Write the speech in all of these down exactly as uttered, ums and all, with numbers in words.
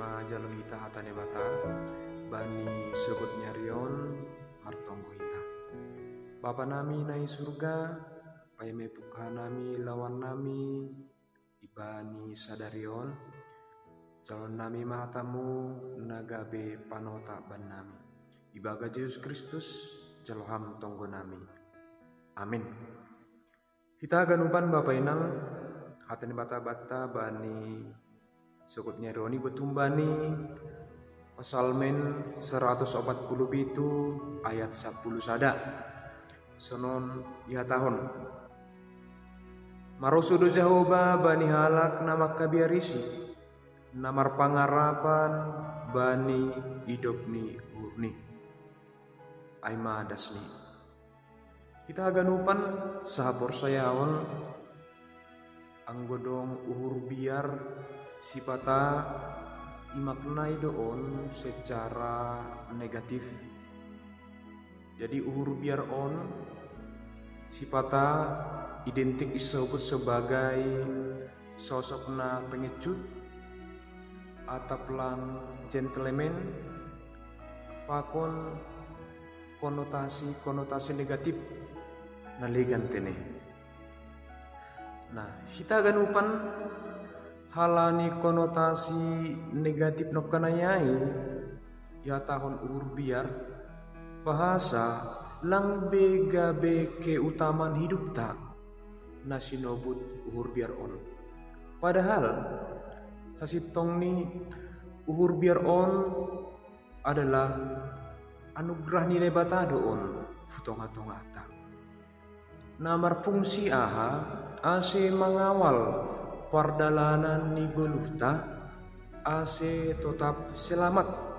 Majalo hita hata Naibata bani sogod ni ari on, martonggo hita. Bapa nami na i surga, paima ipungkaha nami lawan nami ibani sadari on, jaloon nami ma hatamu na gabe panota bannami. Ibagas Jesus Kristus, jalo Ham tonggo nami. Amin. Hita haganupan bapa inang, hata Naibata banta bani sogod ni ari on iboto humbani Psalmen saratus opat puluh pitu ayat sapuluh sada. Sonon ihatahon: Marosuh do Jahowa bani halak na mangkabiarisi, na marpangarapan bani idop ni uhurni. Ai ma dasni. Hita haganupan sahaporsayaon, anggo dong uhur biar, sipata imaknai do on secara negatif. Jadi uhur biar on sipata identik isobut sebagai sosok na pengecut, atap lang gentleman, pakon konotasi-konotasi negatif na legan tene. Nah, hita haganupan, halani konotasi negatif nongkanai ai ihatahon uhur biar, bahasa lang be gabe keutamaan hidupta na sinobut uhur biar on. Padahal sasintongni uhur biar on adalah anugerah ni Naibata do on hu tonga-tongata. Na marfungsi aha? Ase mangawal pardalanan ni goluhta, ase totap selamat.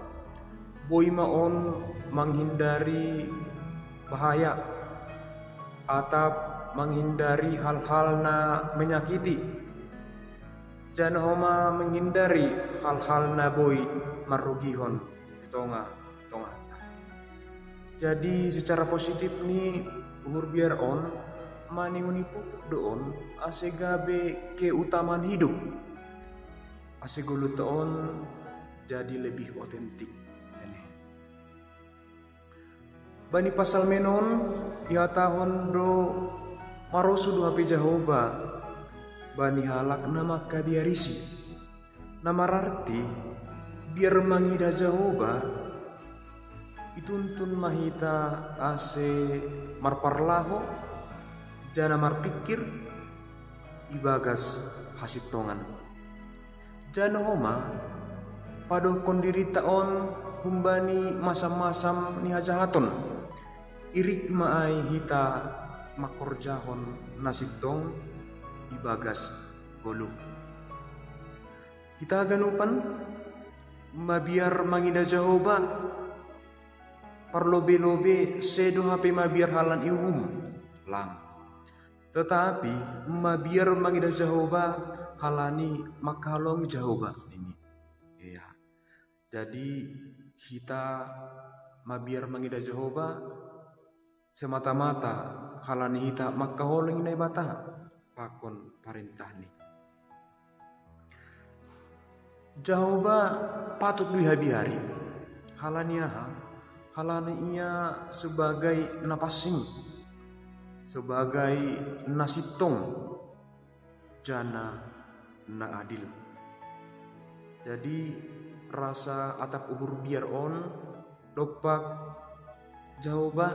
Boi ma on manghindari bahaya, atap manghindari hal-hal na menyakiti, jana homa manghindari hal-hal na boi marrugihon hu tonga-tongata. Jadi secara positif ni uhur biar on, maningon ni pupuk do on ase gabe keutamaan hidup, ase goluhta on jadi lebih otentik. Bani Psalmen on ihatahon do, marosuh do hape Jahowa bani halak na mangkabiarisi. Na mararti biar mangidah Jahowa, ituntun ma hita ase marparlaho jana marpingkir ibagas hasintongan. Jana homa padohkon dirita on humbani masam-masam ni hajahaton. Irik ma ai hita mangkorjahon na sintong ibagas goluh. Hita haganupan, mabiar mangidah Jahowa, parlobe-lobe sedo hape mabiar halani uhum, lang. Tetapi mabiar mangidah Jahowa halani mangkaholongi Jahowa nini. Iya. Jadi hita mabiar mangidah Jahowa semata-mata halani hita mangkaholongi Naibata pakon parentahni. Jahowa patut do ihabiari. Halani aha? Halani ia sebagai na pansing, sebagai na sintong, jana na adil. Jadi rasa atap uhur biar on dompak Jahowa,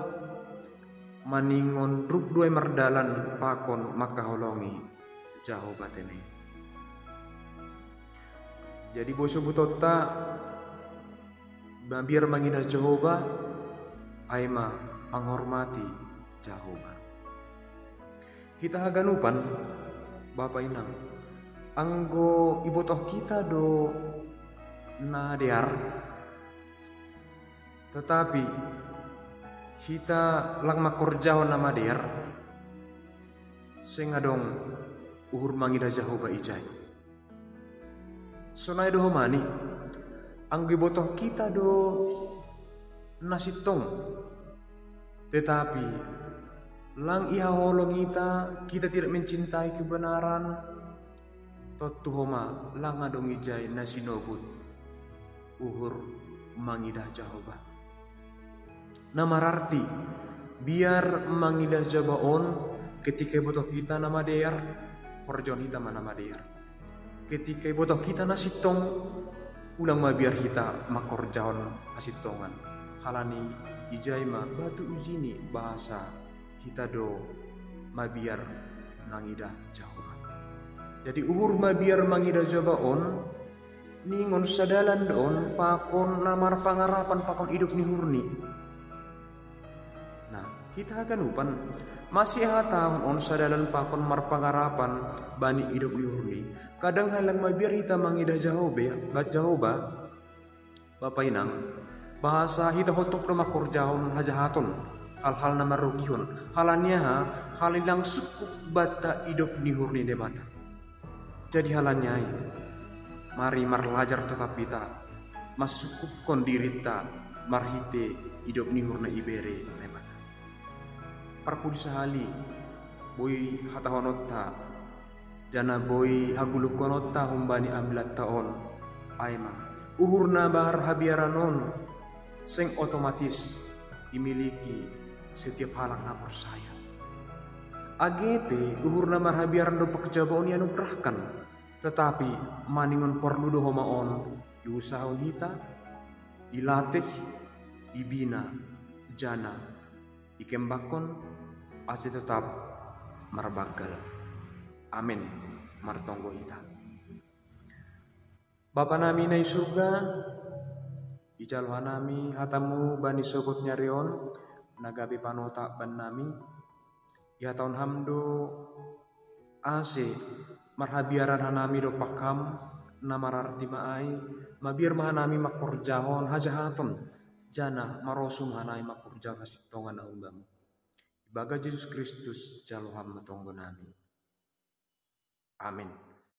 maningon rup do ai mardalan pakon mangkaholongi Jahowa tene. Jadi boi sobutonta, mabiar mangidah Jahowa, ai ma manghormati Jahowa. Hita haganupan, bapa inang, anggo ibotoh hita do na dear, tetapi hita lang mangkorjahon na madear, seng adong uhur mangidah Jahowa ijai. Sonai do homa ni, anggo ibotoh hita do na sintong, tetapi lang ihaholongi hita, kita tidak mencintai kebenaran, tontu homa lang adong ijai na sinobut uhur mangidah Jahowa. Na mararti, biar mangidah Jahowa on, ketika ibotoh hita na madear, korjahon hita ma na madear. Ketika ibotoh hita na sintong, ulang mabiar hita mangkorjahon hasintongan. Halani ijai ma batu ujini bahasa hita do mabiar mangidah Jahowa. Jadi uhur mabiar mangidah Jahowa on, ningon sadalan do on pakon na marpangarapan pakon idop ni uhurni. Nah, hita haganupan, mase hatahon on sadalan pakon marpangarapan bani idop ni uhurni. Kadang halak mabiar hita mangidah Jahowa, bat Jahowa, Bapa inang, bahasa hita hotop do mangkorjahon hajahaton, hal-hal na marrugihon, halani aha, halani lang sungkup banta idop ni uhur ni Debata. Jadi halani ai, mari marlajar totap hita, mansungkupkon dirinta marhite idop ni uhur na ibere Debata. Parpudi sahali, boi hatahononta, janah boi hagulungkononta humbani ambilanta on, ai ma, uhur na marhabiaran on, seng otomatis imiliki setiap halak na porsaya. Age pe uhur na marhabiaran dompak Jahowa on ianugerahkan, tetapi maningon porlu do homa on diusahahon hita, dilatih, dibina, janah dikembanghon ase totap marbanggal. Amen. Martonggo hita. Bapa nami na i surga, ijalo hanami hatamu bani sogot ni ari on, na gabe panotap bannami, ihatahon ham do ase marhabiaran hanami dompak ham, na mararti ma ai, mabiar ma hanami mangkorjahon hajahaton, janah marosuh ma hanami mangkorjahon hasintongan na humbamu. Ibagas Jesus Kristus jalo ham ma tonggonami. Amen.